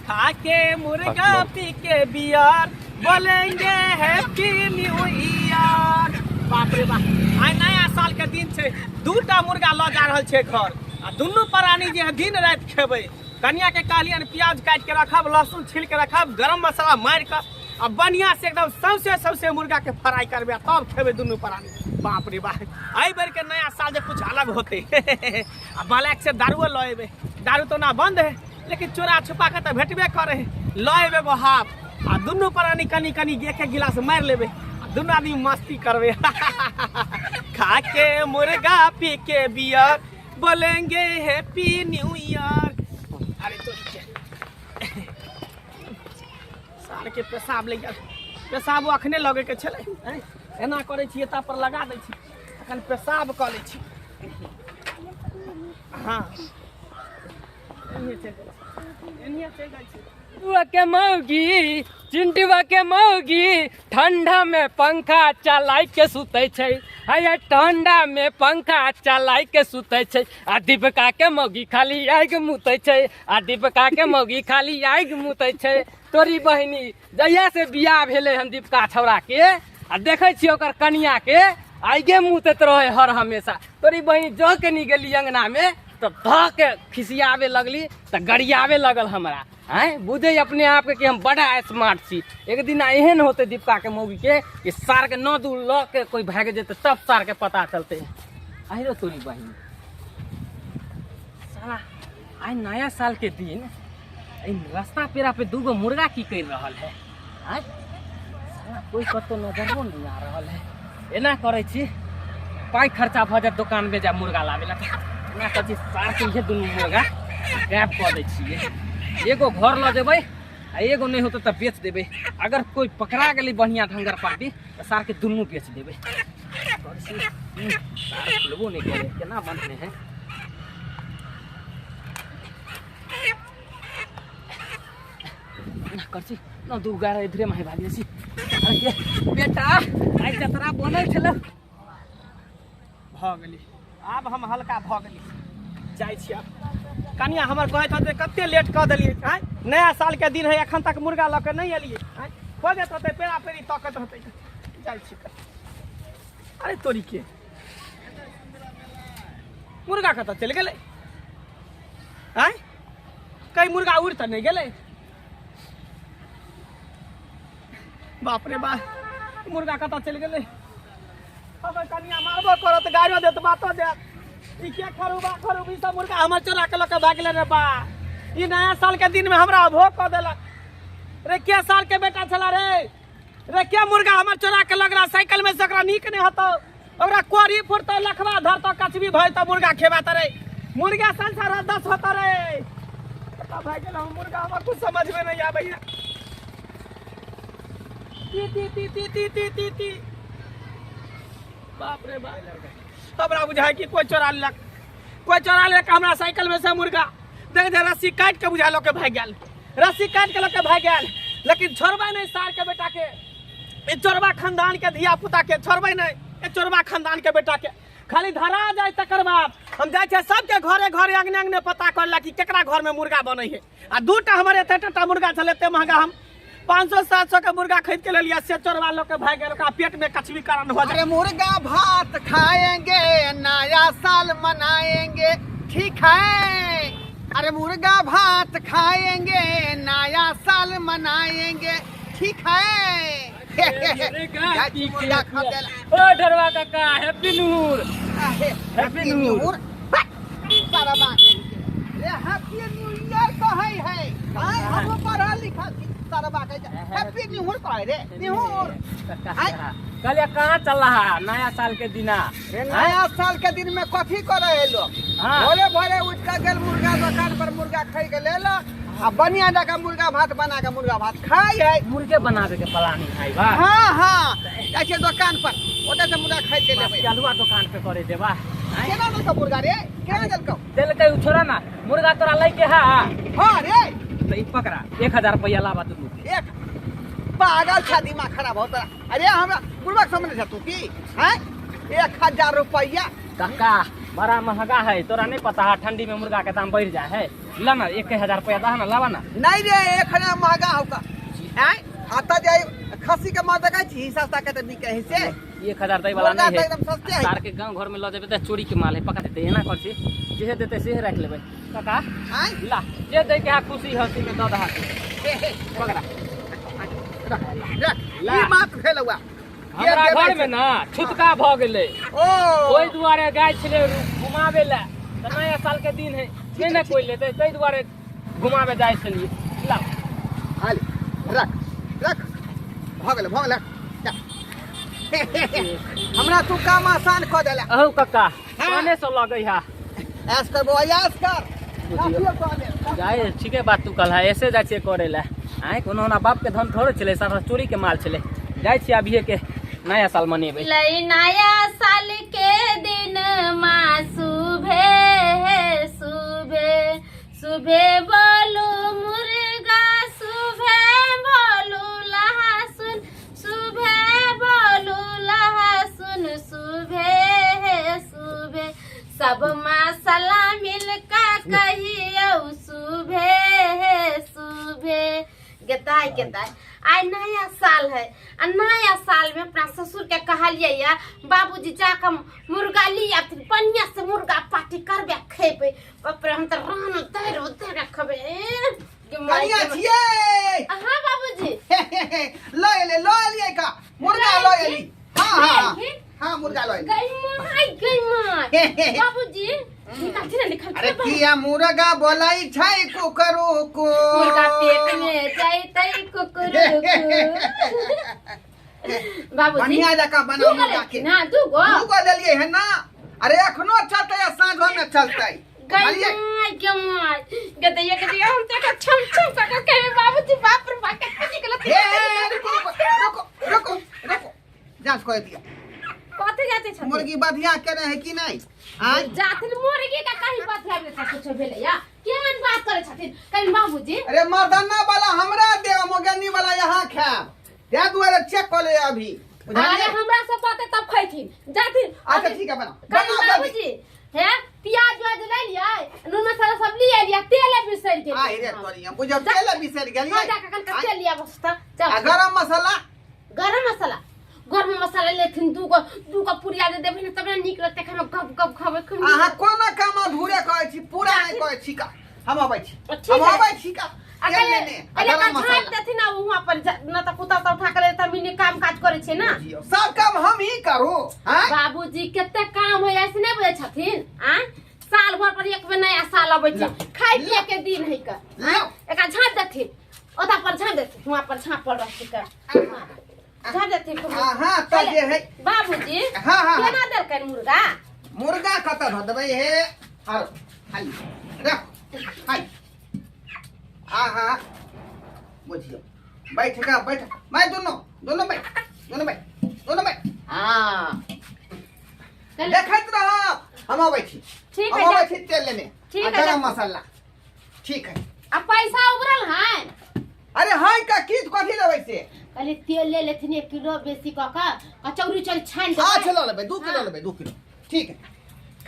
खा के मुर्गा पी के बियर बोलेंगे हैप्पी न्यू ईयर। बाप रे बाप, आइ नया साल के दिन छै, दूटा मुर्गा लऽ जा रहल छै घर आ दुनू प्राणी जे है दिन राति खेबै। कनिया के कहलियनि प्याज काटि के रखब, लहसुन छील के रखब, गरम मसाला मारि कऽ आ बढ़िया से एकदम सौंसे सौंसे मुर्गा के फ्राई करबै आ तब खेबै दुनू प्राणी। बाप रे बाप, एहि बेर के नया साल जे कुछ अलग होतै। आ ब्लैक से दारुओ लऽ एबै, दारू तो ना बंद है लेकिन चोरा छुपा के तऽ भेटबे करे है। लऽ एबै एगो हाफ आ दुनू प्राणी कनी कनी एक एक गिलास मारि लेबै आ दुनू आदमी मस्ती करबै। खा के मुर्गा पी के बियर बोलेंगे हैप्पी न्यू ईयर। अरे तो सार के पेशाब लग गेल, पेशाबो अखने लगे के छलै। एना करै छियै ता पर लगा दै छी, अखन पेशाब कऽ लै छी। हाँ एनिये चलि जाइ छी, एनिये चलि जाइ छी। चिंटुआ के मौगी, चिंटुआ के मौगी ठंडा में पंखा चलाई के सुतै छै, हाय ठंडा में पंखा चलाई के सुतै छै। आ दीपका के मौगी खाली आगि मुतै छै, आ दीपका के मौगी खाली आगि मुतै छै। तोरी बहिनी जहिया से बियाह भेलै हन दीपका छौड़ा के, आ देखै छियै ओकर कनिया के आगे मुतैत रहै हर हमेशा। तोरी बहिनी जँ कनी गेली अंगना में तऽ धऽ के खिसियाबे लगली, तऽ गरियाबे लगल हमरा। आँय बुझै अपने आपके कि हम बड़ा स्मार्ट छी। एक दिन एहन होतै दीपका के मौगी के कि सार के नौ दू लऽ के कोई भागि जेतै तब सार के पता चलतै। आहिरो तोरी बहिनी, साला आइ नया साल के दिन एहि रास्ता पेरा पे दूगो मुर्गा की कर रहल है? आँय साला कोई कतौ नजरो नहीं आ रहल है। एना करै छी पाइ खर्चा भऽ जायत दोकान में जाय मुर्गा लाबे ला। एना करै छी सार के इहे दुनू मुर्गा गायब कऽ दै छियै। एगो घर लऽ जेबै आ एगो नहि होतै तऽ बेच देबै। अगर कोई पकड़ा गेलै बढ़िया ढंगर पार्टी तऽ सार के दुनू बेच देबै। सार खुलबो नहि करै, केना बन्हने है। ना कर छी न दू गारा इधरे माहे भागि छी। अरे बेटा आइ जतरा बनल छल भऽ गेली, आब हम हल्का भऽ गेली। जाइ छी आब। कनिया हमर कहैत होतै कते लेट कऽ देलियै, आँय नया साल के दिन है एखन तक मुर्गा लऽ के नहि एलियै, आँय खोजैत होतै पेड़ा पेड़ी तकैत होतै। जाइ छी। अरे तोरी के मुर्गा कतऽ चलि गेलै? आँय कहीं मुर्गा उड़ि तऽ नहि गेलै? बाप रे बाप, मुर्गा कतऽ चलि गेलै? हमर कनिया मारबो करत, गाड़ियो देत, बातो देत। ई के खरूबा खरूबी सब मुर्गा हमर चोरा के लऽ के भागि गेलै रे बा। ई नया साल के दिन में हमरा भोग कऽ देलक रे। के साल के बेटा छला रे? रे के मुर्गा हमर चोरा के लगला साइकिल में से? ओकरा नीक नहि होतौ, ओकरा कोरी फुटतौ, लखवा धरतौ, कचबी भइतौ, मुर्गा खेबा तरे मुर्गा संसार दस होतौ रे। कतऽ भागि गेल हम मुर्गा? हमरा कुछ समझ में नहीं आबैया। ती ती ती ती ती ती ती ती। बाप रे बाप, हमरा बुझाय कि कोई चोरा लेलक, कोई चोरा लेलक हमरा साइकिल में से मुर्गा। देख दे रस्सी काटि के बुझा लऽ के भागि गेल, रस्सी काटि के लऽ के भागि गेल। लेकिन छोड़बै नहि सार के बेटा के, ई चोरबा खानदान के धिया पुता के छोड़बै नहि। ई चोरबा खानदान के बेटा के खाली धरा जाय तकर बाद हम जाइ छियै सबके घरे घरे अंगने अंगने पता कर ला कि केकरा घर में मुर्गा बनै है। आ दूटा हमर एते टाटा मुर्गा छलै, एते महंगा हम 500-700 के मुर्गा खरीद के लेलियै, से चोरबा लऽ के भागि गेल, ओकरा पेट में कछबीकरण हो जाय। अरे मुर्गा भात खाएंगे, नया साल मनाएंगे, ठीक है। अरे मुर्गा भात खाएंगे, नया साल मनाएंगे, ठीक है। मुर्गा जाइ छी मुर्गा खरीदे ला। ओ ढरवा काका, हैप्पी न्यू अहे, हैप्पी न्यू ईयर। सारा बात रे हैप्पी न्यू ईयर कहै है। आय हम पढ़ल लिखल छी, सारा बात है हैप्पी न्यू ईयर कहै रे न्यू ईयर। कहलिए कहाँ चल रहा है नया साल के दिना? रे नया साल के दिन में कथी करे है लोग? हाँ। भोरे भोरे उठ के गेल मुर्गा दुकान पर, मुर्गा खरीद के लेलक आ बढ़िया जगह मुर्गा भात बना के मुर्गा भात खाई है। मुर्गे बनावे के प्लानिंग है बा? हाँ हाँ, जाइ छियै दुकान पर, ओतऽ से मुर्गा खरीद के लेबै। चलुआ दुकान पे करे देबा। केना देलकौ मुर्गा रे? केना देलकौ? देलकै उ छोड़ा ना, मुर्गा तोरा लै के है? हाँ रे। तो ई पकड़ा 1000 रुपया लाबा दुनू के। एक पागल छा, दिमाग खराब हो तोरा। अरे हमरा बुढ़बा समझ छा तू की हैं? 1000 रुपया काका बड़ा महंगा है, तोरा नहीं पता है ठंडी में मुर्गा के दाम बढ़ जाए है। ला ना 1000 रुपया दा ना, लावा ना। नहीं रे, 1000 महंगा होगा। आय आता जाए खस्सी के मार देखै छी, सस्ता के त बिकै है से। 1000 दै वाला मुर्गा नहीं त है। एकदम सस्ते है। सार के गांव घर में ल जेबे त चोरी के माल है, पकड़ देते। एना कर छी, जेहे देते सेहे राख लेबै। काका आय ला, जे दे के हा खुशी हंसी में the दहा। पकड़ा। रख रख, ला। ई बात भेल हुआ। हमरा घर में ना छुतका भ गेलै। ओ ओहि दुआरे गाय छलै घुमाबे ला, तऽ नया साल के दिन है, नहि ने कोइ लेतै, ताहि दुआरे घुमाबे जाइ छलियै। ला हाली रख रख, भऽ गेलै भऽ गेलै। जा। हमरा तू काम आसान कऽ देला। अहू कक्का पाने से लगै है। ऐस कर बौआ, ऐस कर। बुझियौ। काफियो कऽ दे। जाए ठीके बात तू कहला, ऐसे जाइ छियै करै लए। आँय कोनो हमरा बाप के धन थोड़े छलै, सारा चोरी के माल छलै। जाइ छियै अभिये के नया साल मनेबै। लई नया साल के दिन मा सुबह सुबह सुबह बोलू मुर्गा, सुबह बोलू लहसुन, सुबह बोलू लहसुन, सुबह सुबह सब मसाला मिलका कहियौ सुबह सुबह। गेताय गेताय आइ नया साल है, आ नया साल में अपना ससुर के कहलियै या बाबूजी जाके मुर्गा ली आथिन, बढ़िया से मुर्गा पार्टी करबे खेबे। बाप रे, हम तऽ रान उतारि उतारि के खेबे। ए, गे माय कनिया गे माय। छियै। हाँ बाबूजी। लऽ एलै, लऽ एलियै का मुर्गा लऽ एली। हाँ हाँ हाँ हाँ, मुर्गा लऽ एली। गई माय गई माय। बाबूजी निकालছি ना, निकालছি अरे ना। किया मुर्गा बोलै छै कुकरू को? मुर्गा पेट में जाइतै कुकुरु बाबूजी। बढ़िया जकाँ बना दू गो मुर्गा के। ना दू गो, दू गो देलियै है ना। अरे एखनो चलतै आ साँझो में चलतै। गई बुझलियै? माय गे माय, गदैया गदैया, हम त छम छम क के कहे बाबूजी। बाप रे बाप, कते निकलत। हे हे, रुको रुको रुको रुको, जांच कर दिया। कथि जाते छथिन? मुर्गी बढ़िया केने है कि नहीं? आँय जाथिन मुर्गी का कहीं बतिया में कुछ भेलै या केहन बात करै छथिन कहीं बाबूजी? अरे मर्दाना वाला हमरा दे, मोगनी वाला यहाँ खायब, ताहि दुआरे चेक कऽ ले अभी। अरे बुझलियै? हमरा सब पते तब खैथिन जाथिन। अच्छा ठीक है, बनाओ कहीं बनाओ जल्दी। बाबूजी हे प्याज व्याज ले लियै, नून मसाला सब लिए लियै, तेल बिसरि गेलियै। आहि रे तोरी, बुझब तेल बिसरि गेलियै। हाँ, जाके कन तेल लिया बस त आ गरम मसाला? गरम मसाला, गरम मसाला लेथिन दूगो, दूगो पुरिया दे देबही ने तब ने नीक लगतै खाइमे, गप गप खबै खूब नीक। अहाँ कोनो काम अधूरे कहै छी, पूरा नहि कहै छी का। हम अबै छी। ठीक हम है। अबै छी का आ तेल कले लेने आ कले गरम का झाँप मसाला। देथिन ना वहाँ पर, न त कुत्ता उता उठा के ले त मिनी काम काज करै छै ना। बुझियौ, सब काम हम ही करू। हाँ बाबूजी कते काम होय ऐसे नहि बुझै छथिन। आ साल भर पर एक बेर नया साल अबै छै, खाय पिए के दिन है का। लाउ। एकरा झाँप देथिन, ओता पर झाँप देथिन, हुआं पर झाँप पर रहती का झाँप देथिन खूब। अहाँ तऽ जे है बाबूजी हाँ, हाँ, हाँ। केना देलकनि मुर्गा? मुर्गा कतऽ धऽ देबै हे? आरो हाली रख हाय। आहा बुझियौ, बैठ का बैठ, मैं दोनों दोनों बैठ, दोनों बैठ, दोनों बैठ। हाँ देखैत रह, हम अबै छी। ठीक हम है, अबै जा। छी तेल लेने ठीक आ है, जा। गरम मसाला। ठीक है। आ पैसा उबरल है? अरे हाय का की कथी लेबै से? कहली तेल ले लेथिन 1 किलो बेसी कऽ कऽ कचौड़ी चल छानि देबै। अच्छा लऽ लेबै, 2 किलो लेबै, 2 किलो। ठीक है।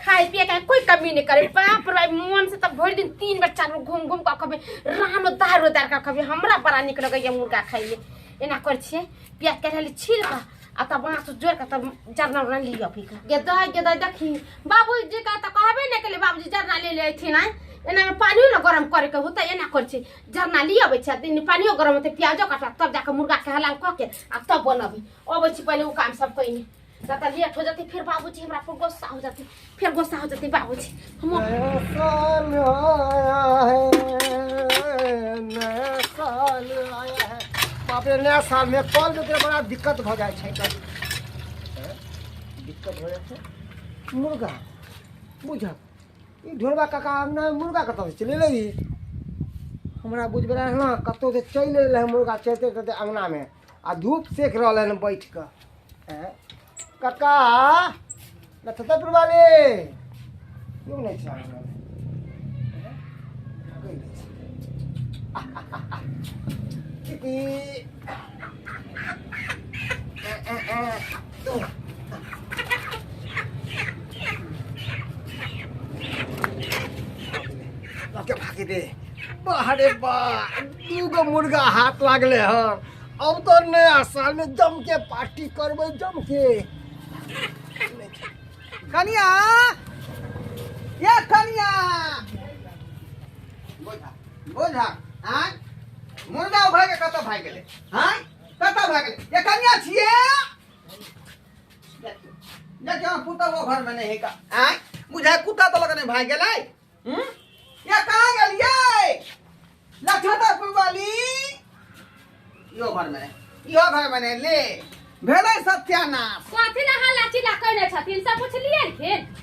खाय पिए के कोई कमी नहीं करे। बाप रे, मन से तब भरि दिन 3 बेर 4 बेर घूम घूम कऽ खबै, राम दार दार कऽ खबै। हमरा बड़ा नीक लगैया मुर्गा खाइमे। एना करै छियै, प्याज काटि रहली छील कऽ आ तब बाँस जोड़ि कऽ तब जरना उरना लिअ पी कऽ। गे दही देखी बाबूजी के तऽ कहबे नहि केलियै, बाबूजी जरना ले ले अयथिन। आइ एनामे पानियो ने गरम करैके होतै। एना करै छै, जरना लिअ अबै छै, दिन पानियो गरम होतै, प्याजो काटब, तब जाकऽ मुर्गाके हलाल कऽ के आ तब बनबै। अबै छी पहिले ओ काम सब कयने, तब लेट हो जतै, फिर बाबूजी हमरा पर गुस्सा हो जतै, फिर गुस्सा हो जतै बाबूजी। हम नया साल आया है, नया साल आया है। बाप रे, नया साल में कल में बड़ा दिक्कत हो जाए छै, दिक्कत हो जाए छै। मुर्गा बुझल ई ढोरबा काका अंगना में मुर्गा कतऽ से चलि एलै? हमरा बुझबे रहै ना कतौ से चलि एलै मुर्गा, चलते चलते अंगना में आ धूप सेक रहल हन बैठ कऽ। हैं काका नक्षत्रपुर वाले क्यों नहीं छै अंगना में? हैं? कोई नहीं छै। दीदी लके भागे दे। वाह रे वाह, दूगो मुर्गा हाथ लागले हन। अब तो नया साल में जम के पार्टी करबै, जम के। कनिया, ये कनिया, बोझा बोझा। आय मुर्गा उभर के कतऽ भागि गेलै? आय कतऽ भागि गेलै? ये कनिया छियै, देखियौ पुतहु घर में नहीं है का। आय बुझाय कुत्ता तो लग नहीं भागि गेलै। हम्म, ये कहाँ गेलियै लछतापुर वाली? इहो घर में नहीं, इहो घर में नहीं। ले भेलै सत्यानाश। कथी ला हल्ला चिल्ला कयने छथिन से पुछलियै?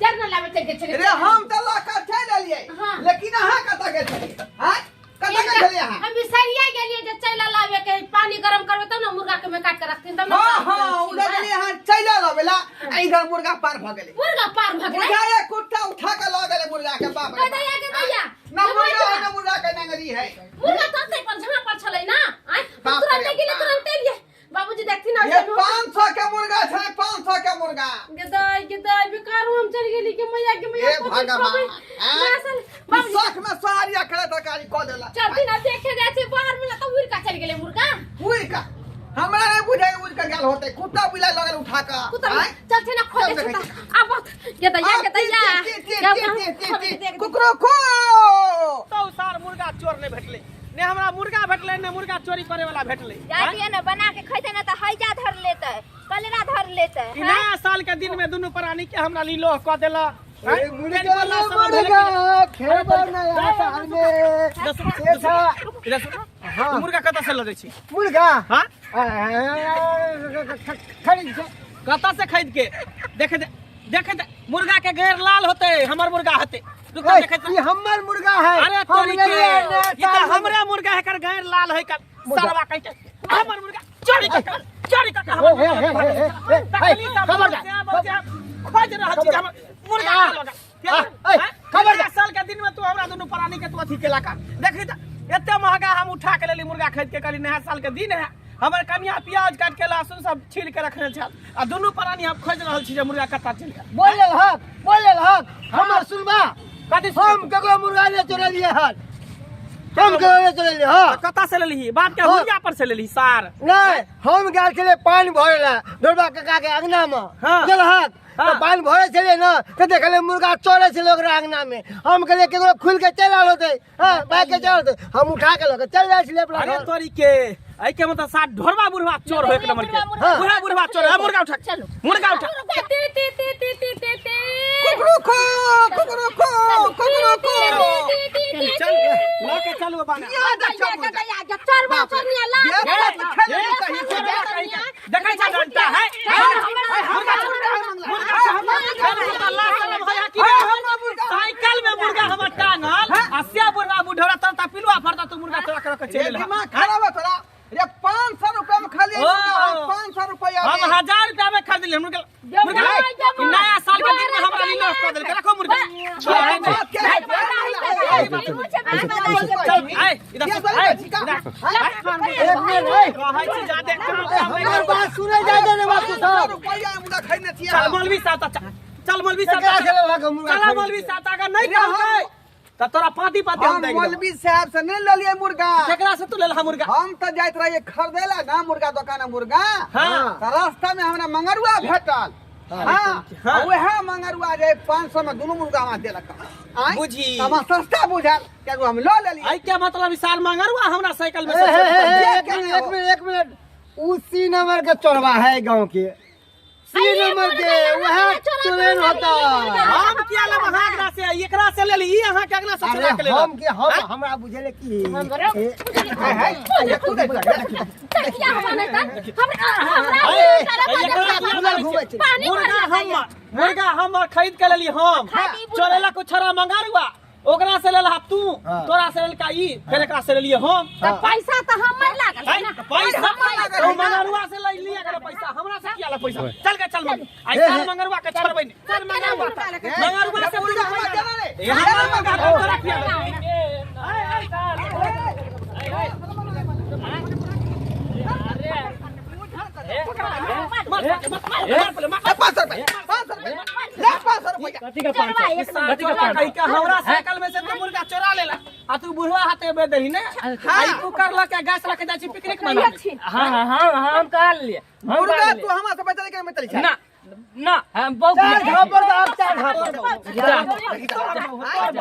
चल न लाबै चलि गेल छलियै। रे हम तऽ लऽ कऽ चलि एलियै। हाँ। लेकिन अहाँ कतऽ गेल छलियै? आँय कतऽ गेल छलियै अहाँ? हम बिसरिये गेलियै जे चलि लाबे के, पानी गरम करबै तब ने मुर्गा के में काट के रखथिन तब ने। हाँ हाँ, उधर गेलियै अहाँ चलि लाबै ला आ इधर मुर्गा पार भऽ गेलै। मुर्गा पार भऽ गेलै? बुझाए कुत्ता उठा के लऽ गेलै मुर्गा के। बाप रे। के दैया, के दैया। ना मुर्गा है, ना मुर्गा के नंगरी है। मुर्गा तुरंते पर झमा पर छलै ना। आँय बाप तुरंते रे गेलै, बाप। तुरंते एलियै। बाबूजी देखथिन ना। ये 500 के मुर्गा छै, 500 के मुर्गा। गदाई गदाई बेकार हम चल गेली के मैया के मैया। हे भगवान, नया साल बाबूजी। शौक में सोहारिया करे तरकारी कऽ देला। चलती ना देखे जाइ छै बाहर में तऽ उड़ के चलि गेलै मुर्गा। उड़ि कऽ हमरा नहि बुझाइ उड़ि कऽ गेल होतै, कुत्ता बिलाइ लऽ गेल उठा कऽ। कुत्ता। आँय? चलते ना खोजे चल देखै छै आ बहुत के दैया, के दैया। कुकरो खो। तो सार मुर्गा चोर नहि भेटलै ने, हमरा मुर्गा भेटलै ने मुर्गा चोरी करे वाला भेटलै। जाय दियौ ने, बना के खैते ने तऽ हैजा धर लेतै, कलेरा धर लेतै। ई नया साल के दिन में दुनू प्राणी के हमरा लीलो कऽ देला। अरे मुर्गा रे मुर्गा, खेबै नया साल में। इधर सुन। हाँ। मुर्गा कतऽ से लऽ जाइ छी? मुर्गा। हाँ। खरीद के। कतऽ से खरीद के? देखे दे, देखे दे, मुर्गा के गैर लाल होते, हमर मुर्गा होते। रुक, देखे दे। ई हमर मुर्गा है। अरे हम तोरी के, लेलियै नया ई तऽ साल में। हमरे मुर्गा है, एकर गैर लाल है कर। मुर्गा। सरवा कहि के हमर मुर्गा चोरी के कर, चोरी के हमर हे, हे, हे, हे, हे, तकली हे, खबरदार। खोज रहल छी जे हमर मुर्गा आ, के लगा। आ, ए, खबरदार। नया साल के दिन में तू हमरा दुनू प्राणी के तू अथी केला का? देखी तऽ एते महंगा हम उठा के लेली मुर्गा खरीद के, कहली नया साल के दिन है। हमर कनिया प्याज काट के लहसुन सब छील के रखने छल आ दुनू प्राणी हम खोज रहल छी जे मुर्गा कतऽ चलि गेल। बोल हक, बोल हक, हमर सुनबा। कथी? हम ककरो मुर्गा नहि चोरेलियै हन, हम ककरो नहि चोरेलियै। हँ। कतऽ से लेलही बाप के हाँ। हुरिया पर से लेलही सार? नहि, हम गेल छलियै पानि भरे लए ढोरबा काका के अंगना मे। हाँ। गेलहक हाँ। तऽ पानि भरे छलियै ने तऽ देखलियै मुर्गा चरै छलै ओकरा अंगना मे। हम कहलियै केकरो खुलि के चलि आयल होतै, हँ, बाइक के चलि होतै, हम उठा के लऽ के चलि जाइ छलियै अपना अरे घर। तोरी के, एहि के मतलब साथ ढोरबा बुढ़वा चोर हो एक नंबर के। हाँ। बुढ़ा बुढ़वा चोर है। मुर्गा उठा, चलो। मुर्गा उठा। ती ती ती ती ती ती ती। कुकरो खो, कुकरो खो, कुकरो खो। चल लऽ के चलू बाना। या देखियौ मुर्गा। चोरबा चोरनिया ला। ये बात खेले नहि कही से जा। देखै छ डंटा है? मुर्गा, मुर्गा, साइकिल में मुर्गा हमर टांगल आ से बुढ़वा बुढ़ौरा तरता पिलुआ फरता, तू मुर्गा चोरा के चलि रे एलह। दिमाग खराब है तोरा रे? 500 रुपया में खाली ओ। 500 रुपया हम में। 1000 रुपया में खरीद ले मुर्गा। मुर्गा ई नया साल के दिन में हमरा लीलो कऽ देलकै। रखो मुर्गा। बात के है? चल आइ इधर से, आइ इधर। एक मिनट, ए, कहै छी जादे काम काम हमर बात सुनै जाय दे ने बापू साहब। रुपया में मुर्गा खरीदने छियै। चल मौलवी साहब तऽ चल, चल मौलवी साहब। केकरा से लेलहक मुर्गा चल खरीद मौलवी के? साहब अगर नहि कहलकै तऽ तोरा पाती पाती हम हम दे देबौ। मौलवी साहब से नहीं लेलियै मुर्गा। केकरा से तू लेलहा मुर्गा? हम तऽ जाइत रहियै खरीदे ला ना मुर्गा दोकान में मुर्गा। हाँ। तऽ रास्ता में हमरा मंगरुआ भेटल। हाँ। हाँ। वएह मंगरुआ जे 500 में दुनू मुर्गा हमरा देलक। आँय? बुझी। तऽ हमरा सस्ता बुझायल कियाकि हम लऽ लेलियै। आई के मतलब विशाल मंगरुआ हमरा साइकिल में ए, से हे, हे, हे, देख एक मिनट, के एक मिनट, एक मिनट, उ सी नंबर के चोरवा है गांव के, सी नंबर के वह चोरेन होता। हम किया लेब अहाँ अगला से? एकरा से लेली, ई अहाँ के अगला से अरे चोरा के लेलक। हम के हम हमरा बुझेले की ए, है, है, तू देख, देख। किया हुआ नहीं तर हमरा हमरा अरे, हमरा एकरा घुमल घुमै छै। पानी मुर्गा हम, मुर्गा हम खरीद के लेली, हम चोरेला को छोरा मंगरुआ, ओकरा से लेलहा तू। हाँ। तोरा से लेलका ई, फेर एकरा से लेलिए हम। तऽ पैसा तऽ हमर लागल है है, ना। तऽ पैसा लागल तो है ना। मंगरुआ से ले लिया कर पैसा, हमरा से किया ला पैसा? चल के चल, आई हे, चल हे। मंगरुआ के छोड़बै नहीं। चल मंगरुआ, मंगरुआ से मुर्गा हमरा देना रे। ए, हमर मंगरुआ तोरा किया ला? मार, मार, मार, मार, मार, 500 रुपया, 500 रुपया ले, 500 रुपया। कथी का 500? एक नंबर। कथी का 500? कहि के हमरा साइकिल में से तू मुर्गा चोरा लेला आ तू बुढ़वा हाथे बेच दही ने। हाँ। आई कुकर ल के गैस लके जाइ छी पिकनिक मनाबे। हाँ हाँ हाँ, हम कहा लिए, हम मुर्गा कहा तू हमरा से बेचले के बेचले छै? ना ना, हम बहुत चार झापर दो, आप चार झापर दो।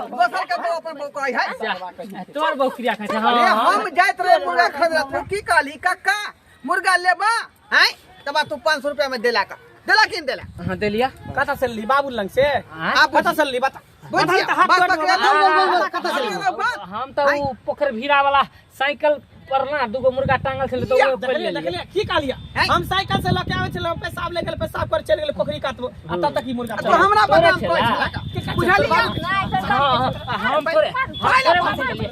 दोसर के बो अपन बो कहै है। तोर बकरिया खाइ छै। अरे हाँ। हम जाइत रहे मुर्गा खरीदला, तू की कहली कक्का मुर्गा लेबा हैं? तब तू 500 रुपया में देला का देला कि नहीं देला? हाँ देलिया। कता से ली बाबू लंग से? हाँ? कता से ली बता। बुझिया, बता, हाथ बात जोड़ पकड़ा, बोल, बोल, बोल, बोल, बोल, कता से ली? बात। हम तो उ पोखर भीड़ा वाला साइकिल पर ना दूगो मुर्गा टांगल छलै, तो या, ओहि पर देखलिए ले लियै। देखलिए की कहलिए? हैं? हम साइकिल से लके आबै छलहुँ, पेशाब ले गेल, पेशाब कर चलि गेल पोखरी कात आ तब तक ई मुर्गा तो चलि गेल। हमरा तोरे बदनाम छला। कहै छला का। बुझलिया? हाँ हाँ, हम तोरे, हम तोरे माथे लेलियै।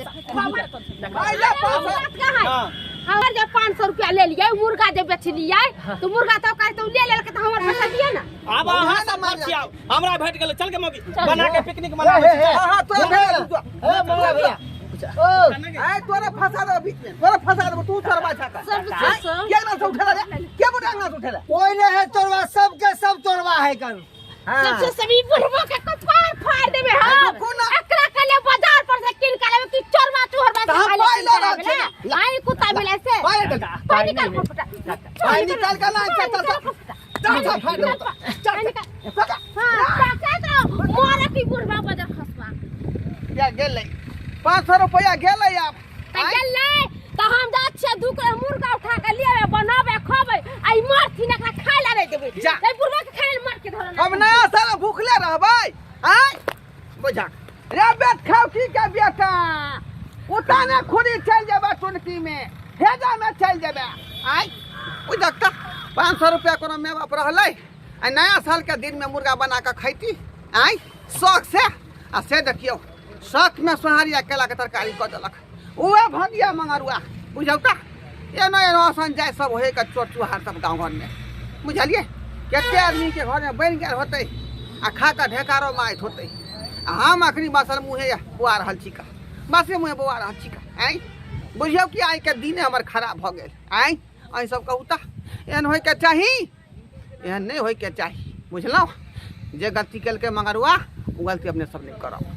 पहिले 500। हाँ। हमर जे 500 रुपया ले लियै, मुर्गा जे बेचलियै, तो मुर्गा तो काहे तो ले लेलकै, तऽ हमर पैसा दिअ ने। आब अहाँ सब मत छियाउ, हमरा भेट गेल, चल के मौगी बना के पिकनिक मनाबै छी। हाँ हाँ, तोरा भेल तू। हे मंगला भैया, ओ आय तोरा फंसा देबो बीच में, तोरा फंसा देबो, तू सरवा छका। सब सब के अंगना से उठेला रे? के बोटा अंगना से उठेला? कोई नहीं है तोड़वा, सबके सब तोड़वा है कल। सबसे सभी बुढ़वा के कपार फाड़ देबे हम। रुकू ना। एकरा कले बाजार पर से किन के लेबे कि चोरवा चोरवा तऽ हम से खाय ले पाइ किन लऽ के रहल लेबे छियै ना? आई कुत्ता मिले से पाइ निकाल। पाइ निकाल फुटफुटा। पाइ निकाल के ना, चल चल चल चल चल, फाड़ देबो तोरा। चल चल पकड़। हां, ताकत रहो मोरे की बुढ़वा बाजार खसवा। या गेलै 500 रुपया गेलै आब। त गेलै तऽ हम जा छियै 2 किलो मुर्गा उठा के लियाबे, बनाबे, खबै। आई मरथिन, एकरा खाय ला नहि देबै। जा। ए बुढ़वा के खाय ला मार के धरल। हम नया साल भूखले रहबै आय बुझा रे बेट खाओ की के बेटा उताने खुदी चल जेबे टुनकी में हेजा में चल जेबे आय बुझक त 500 रुपया कोनो my बाप रहलै आ नया साल के दिन में मुर्गा बना के खैती आय शौक से। आ से देखियौ शौक में सोहारी आ केला के तरकारी कऽ देलक उहे भगिया मंगरुआ बुझौ त एनो एनो असन जाय सब होय के चोर चुहार सब गाँव घर में बुझलिए कते आदमी के घर में बनि गेल होतै आ खा कऽ ढेकारो मारैत होतै आ हम अखनी बसल मुँहे बौआ रहल छी का बसे मुँहे बौआ रहल छी का आँय बुझियौ कि आइके दिने हमर खराब भऽ गेल आँय। अहीं सब कहू तऽ एहन होइके चाही? एहन नहि होइके चाही बुझलहुँ। जे गलती केलकै मंगरुआ ओ गलती अपने सब नहि करब।